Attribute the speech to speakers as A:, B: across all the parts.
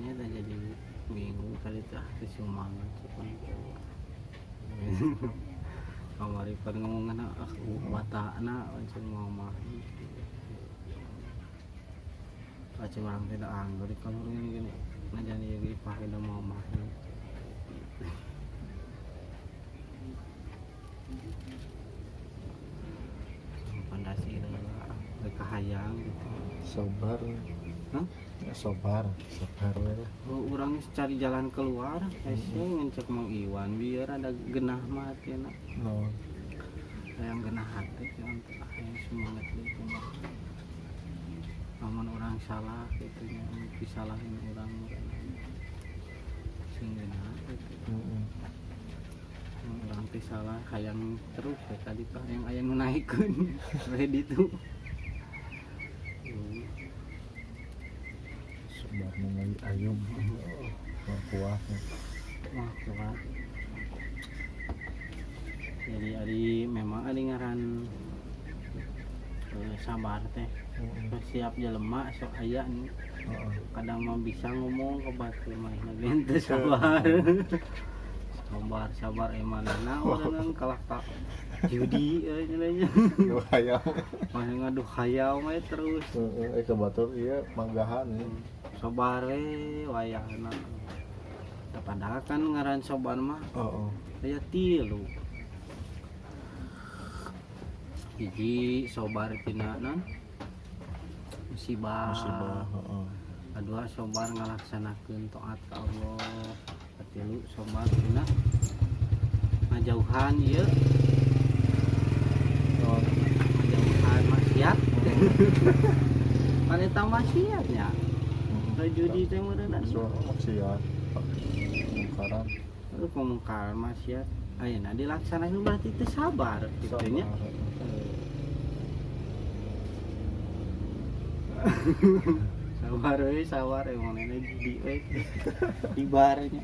A: Nya dah jadi bingung tadi teh teu semangat cuman. Kamari pan ngomongna ah batana langsung mama. Aceh orang tidak anggur kalau ini gini ngajani ieu ipah da mama. Pondasi kahayang gitu.
B: Sabar.
A: Hah?
B: Ya, sabar, sabar we lah.
A: Oh, urang cari jalan keluar, hese ngencek Mang Iwan biar ada genah mah hatina.
B: No.
A: Hayang genah hati jangan teh hayang semangat deui kumaha. Lamun urang salah kitu nya disalahin urang sing genah gitu.
B: Heeh.
A: Urang teh salah hayang terus we tadi teh hayang aya nu naikeun we ditu.
B: Sabar mengenai Ayub. Wah, kuat.
A: Wah, kuat. Jadi ari memang ari ngaran sabar teh. Siap jelema sok aya nih. Kadang mah bisa ngomong ke batur mah teu sabar. Sabar sabar emanana urang kalah ka judi euy nya.
B: Duh hayam.
A: Mah ngaduh hayam we terus.
B: Heeh, ke batur ieu manggahan ya.
A: Sabar we wayahna. Da padahal kan ngaran sabar mah
B: heeh.
A: Aya tilu. Hiji sabar tina naon? Musibah.
B: Musibah, heeh.
A: Kadua sabar ngalaksanakeun taat ka Allah. Katilu sabar tina ngajauhan ieu. Ngajauhan maksiat. Pan eta maksiat nya. Judi teh meureunna.
B: Maksiat. Kemungkaran.
A: Lalu kemungkaran maksiat ayeuna dilaksanakeun berarti teu sabar kitu nya. Sabar we, sabar emang nenek judi we. Ibarnya.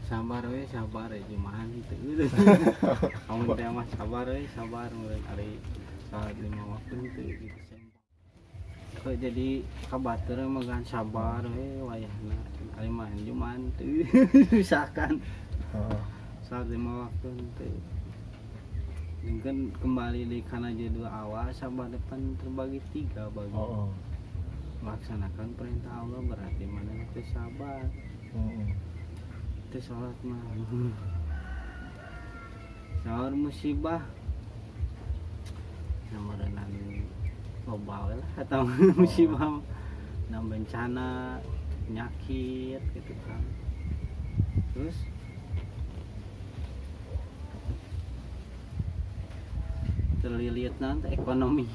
A: Sabar we, sabar cuman teu. Kamu teh mah sabar we, sabar meureun ari salat 5 waktu teu gitu. Kok jadi kabatur megang sabar we wayahna ari mah cuman teu usahakan.
B: Heeh.
A: Salat 5 waktu teu. Mungkin kembali di kana jadwal awal sabar depan terbagi 3 bagi.
B: Oh.
A: Melaksanakan perintah Allah berarti mana itu sabar. Itu salat mah. Sabar musibah. Namorenan loba we lah atau musibah nah bencana, penyakit gitu kan. Terus terlilit nanti ekonomi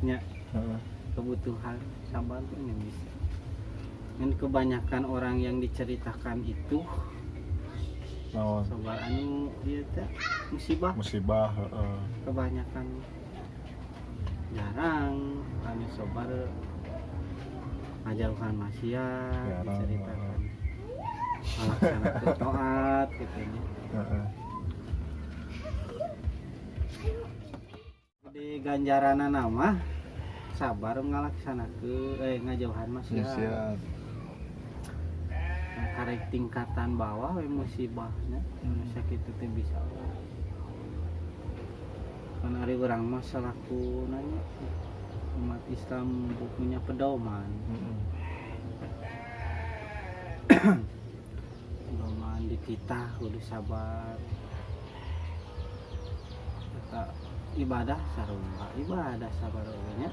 A: nya kebutuhan sabar tuh ini bisa. Dan kebanyakan orang yang diceritakan itu sabar anu dia teh musibah.
B: Musibah,
A: kebanyakan jarang anu sabar ngajauhan maksiat diceritakan. Melaksanakan taat gitu nya. Di ganjarana nama sabar ngalaksanakeun ngajauhan maksiat. Nah, karek tingkatan bawah we musibahnya sakitu teh bisa. Kan ari urang mah salaku nanya umat Islam punya pedoman. Pedoman di kita kudu sabar. Eta ibadah sarua, ibadah sabar oge nya.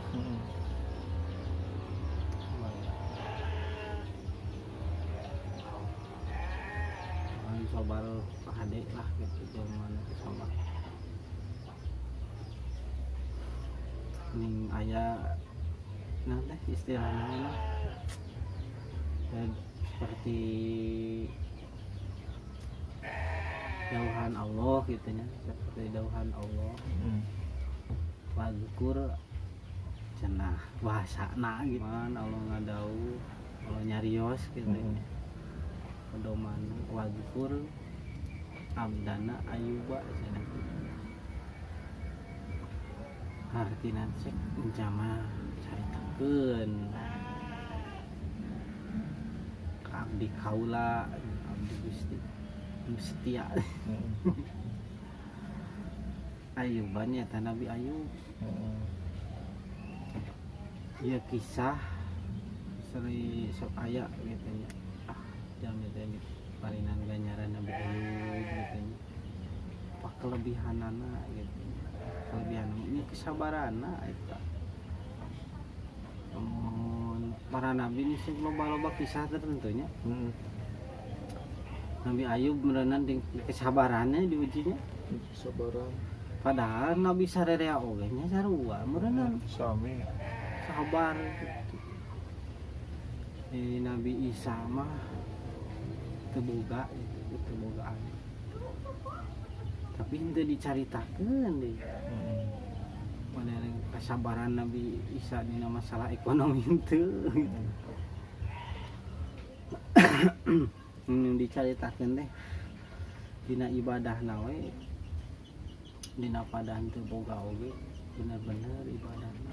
A: Sabar hade lah gitu zaman sabar. Ning aya nah teh istilahna mah seperti dauhan Allah gitu nya, seperti dauhan Allah. Wazkur cenah bahasana gitu. Man Allah ngadau, Allah nyarios gitu nya. Pedoman wazkur abdana ayuba cenah. Artina cek jama caritakeun ka abdi kaula abdi Gusti setia. Ayuban ya Nabi Ayub. Ya kisah seri sok aya gitu nya. Ah jam teh di parinan ganjaran Nabi Ayub gitu nya. Apa kelebihanana gitu. Kelebihan ini kesabaranna eta. Mun para nabi ini sing loba-loba kisah tertentunya. Nabi Ayub meureunan di kesabarannya diujinya.
B: Kesabaran.
A: Padahal Nabi sarerea oge nya sarua meureunan.
B: Sami.
A: Sabar gitu. Nabi Isa mah teu boga gitu, teu boga anak. Tapi henteu dicaritakeun deui. Mana kesabaran Nabi Isa dina masalah ekonomi henteu gitu. Nu dicaritakeun teh dina ibadahna we dina padan teu boga oge bener-bener ibadahna.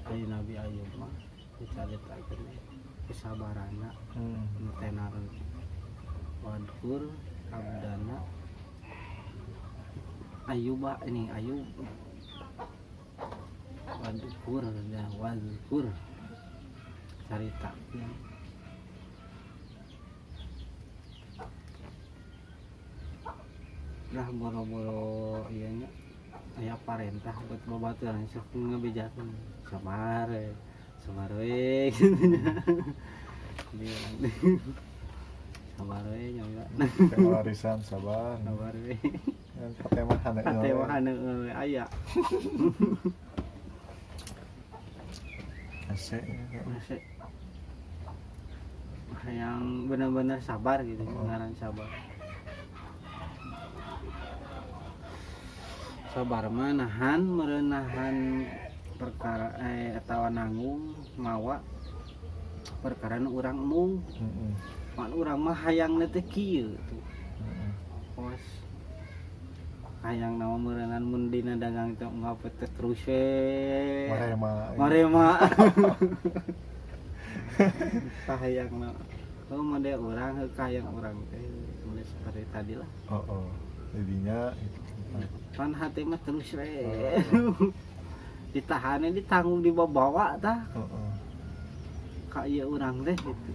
A: Nabi Ayub mah dicaritakeun kesabaranna nu tenar wadkur abdana Ayuba ini Ayub wadkur dan wadkur carita lah boro-boro ieu nya aya parentah buat babaturan sok ngebejakeun sabar sabar we sabar we nyoba
B: warisan sabar
A: sabar we
B: katemahan
A: we aya
B: ase
A: ase yang benar-benar sabar gitu ngaran sabar sabar mah nahan merenahan perkara atawa nanggung mawa perkara nu urang mung pan urang mah hayangna teh kieu tuh kos hayang nama meureunan mun dina dagang teh ngapet teh terus we
B: marema
A: marema kahayangna heuh made urang heuh kahayang urang teh mulai seperti tadi lah
B: oh jadinya
A: pan hati mah terus we ditahannya ditanggung dibawa-bawa tah ka ieu urang teh gitu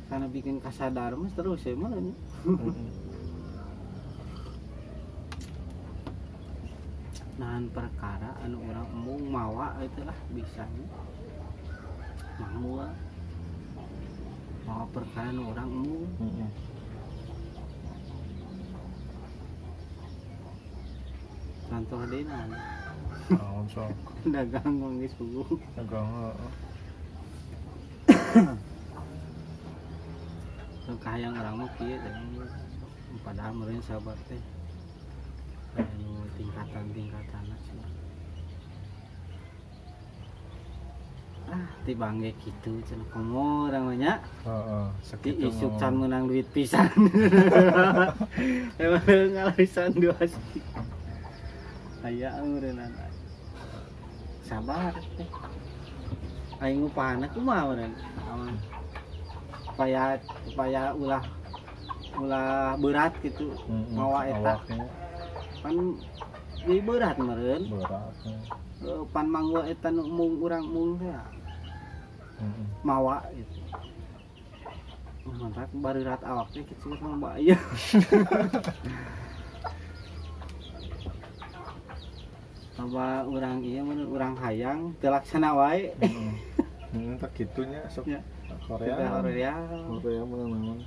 A: karena bikin kasadar mah terus ya mah nahan perkara anu urang embung mawa itulah bisanya mawa mawa perkara anu urang embung contoh deui
B: naon sok
A: dagang geus puguh
B: dagang heeh
A: kahayang urang mah kieu padahal meureun sabar teh anu tingkatan-tingkatanna sih ah tibang ge kitu cenah komo urang mah nya
B: heeh
A: sakitu isuk can meunang duit pisan emang ngalawisan dua sih aya meureunana sabar teh aing ngupahana kumaha meureun supaya supaya ulah ulah berat gitu mawa eta pan deui berat meureun
B: berat
A: pan mangwa eta nu mung urang mung teh mawa gitu mantap barerat awak teh kitu mah bahaya. Loba urang ieu mun urang hayang teu laksana wae.
B: Heeh, tak kitunya sok
A: ya.
B: Korea.
A: Korea.
B: Korea mun naon.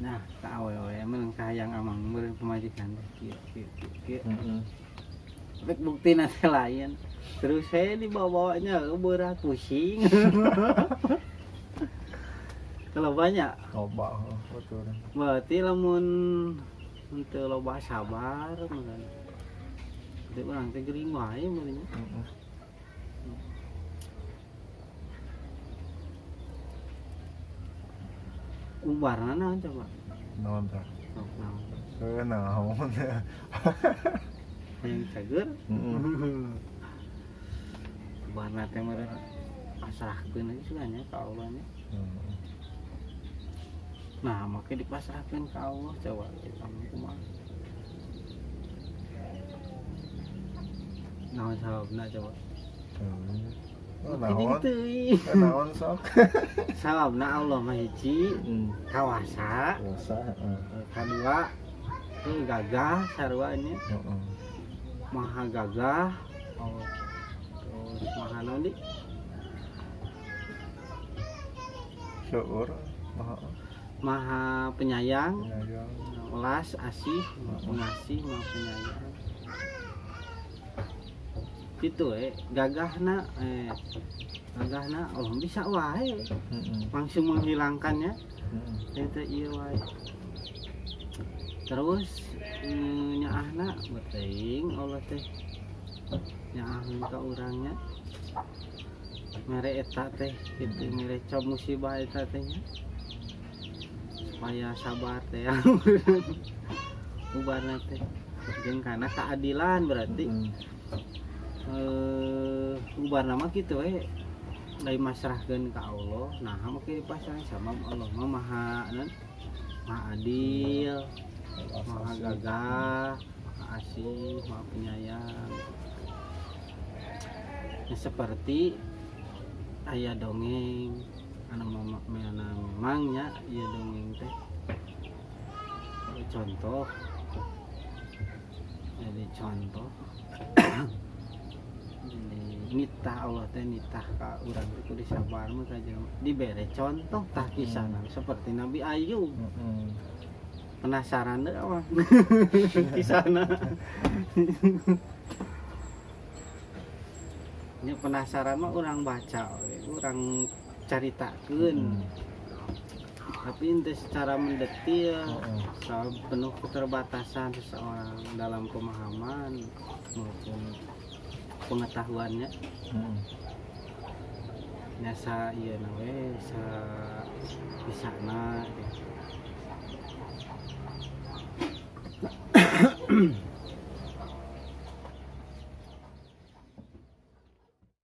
A: Nah, ka awewe mun kahayang amang meureun pamajikan teh kieu kieu kieu.
B: Heeh.
A: Rek buktina teh lain. Terus saya dibawa-bawanya berat pusing. Kalau banyak
B: loba betul.
A: Berarti lamun untuk loba sabar meureun. Teu urang teh gering wae meureun.
B: Heeh.
A: Ubarna naon coba?
B: Naon tah?
A: Sok naon.
B: Heuh, naon.
A: Hayang cager.
B: Heeh.
A: Warna teh meureun pasrahkeun aja nya ka Allah nya. Nah, make dipasrahkeun ka Allah coba eta mah kumaha. Naon sababna coba?
B: Oh,
A: Ini
B: naon?
A: teuing.
B: Naon sok?
A: Sababna Allah mah hiji kawasa,
B: Biasa, heeh.
A: kadua gagah sarua nya.
B: Heeh.
A: Maha gagah. Oh. Terus maha naon di?
B: Seueur maha
A: Maha penyayang,
B: penyayang.
A: Welas asih, maha pengasih, maha penyayang. Gitu gagahna gagahna Allah bisa wae langsung menghilangkannya. Eta ieu wae. Terus nyaahna beteuing Allah teh nyaahkeun ka urangnya. Mere eta teh kitu mere cob musibah eta teh nya. Supaya sabar teh. Ubarna teh jeung kana keadilan berarti. Ubarna mah kitu we. Lain masrahkeun ka Allah, nah make dipasrahkeun sama Allah mah maha naon? Maha adil, maha gagah, maha asih, maha penyayang. Nah, seperti aya dongeng anu memangnya ieu dongeng teh contoh, jadi contoh jadi nitah Allah teh nitah ka urang teh kudu sabar mah ka jelema dibere contoh tah kisahna seperti Nabi Ayub. Penasaran deh awak kisahna. Nya penasaran mah urang baca, urang caritakeun. Tapi ente secara mendetil, penuh keterbatasan seseorang dalam pemahaman maupun pengetahuannya. Nyasa ieu na we sa bisana gitu.